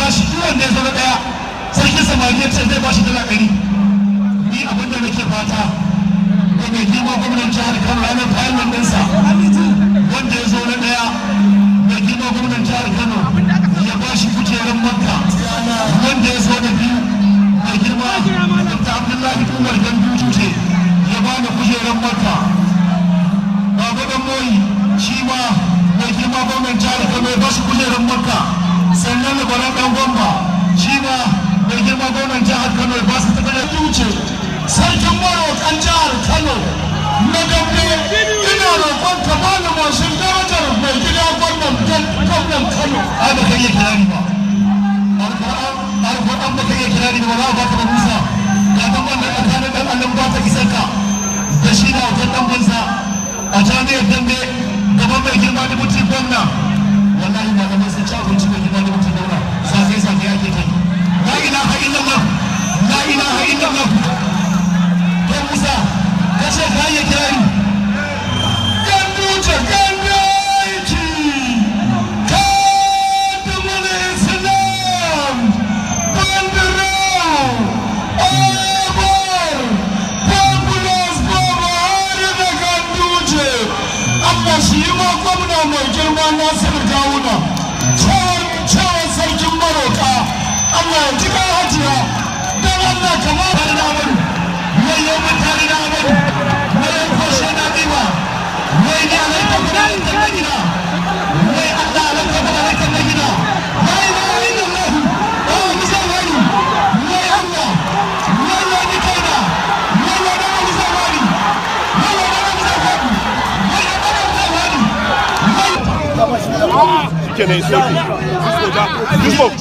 bashi, duk wanda ya zo na ɗaya, sarkin samari ya ce zai bashi dala 100. Ni abin da nake fata ga mai girma gwamnan jihar Kano, ranar final ɗinsa, wanda ya zo na ɗaya, mai girma gwamnan jihar Kano ya bashi kujerar Makka. Wanda ya zo na biyu, mai girma Dr. Abdullahi Umar Ganduje ya bani kujerar Makka. Baba Dan Moyi shi ma, mai girma gwamnan jihar Kano ya bashi kujerar Makka. Sannan Labaran Dan Gwamba shi ma, mai girma gwamnan jihar Kano ya basu takardar wuce. Sarkin maroƙan jihar Kano na Dambe, ina roƙon ka bani mashin darajar mai gida gwamnan Kano. Ai baka iya kirari ba. Alƙur'an, Alƙur'an, baka iya kirari ba. Ba za a baka ba. Musa, ga dan wannan tsakanin dan Allah ba ta isar ka da shi da wutar dan banza a jami'ar Dambe gaban mai girma deputy gwamna. Wallahi malamai sun ci abinci. Mai girma deputy gwamna, sakai sakai ake ta yi. La ilaha illallah, la ilaha illallah. To Musa, ka ce ka iya kirari. Ganduje, Gandaiki, Kadimul Islam, Bandirau, Obar, Fabulous Baba Hari da Ganduje. Allah shi yi ma gwamna mai girma Nasiru Gawuna, cewar sarkin maroka. Allah ya ji hajiya don Allah kamar da Amadu. Wai yau mun tare da Amadu, wai kwashe na ɗiba, wai ni alaika kuma alaika na gida, wai Allah alaika kuma alaika na gida. La ilaha illallah. Oh, musa wani, wai Allah, wai wani kaina, wai wani musa wani, wai wani musa wani, wai wani musa wani, wai Shikenan, it's okay. Yusuf.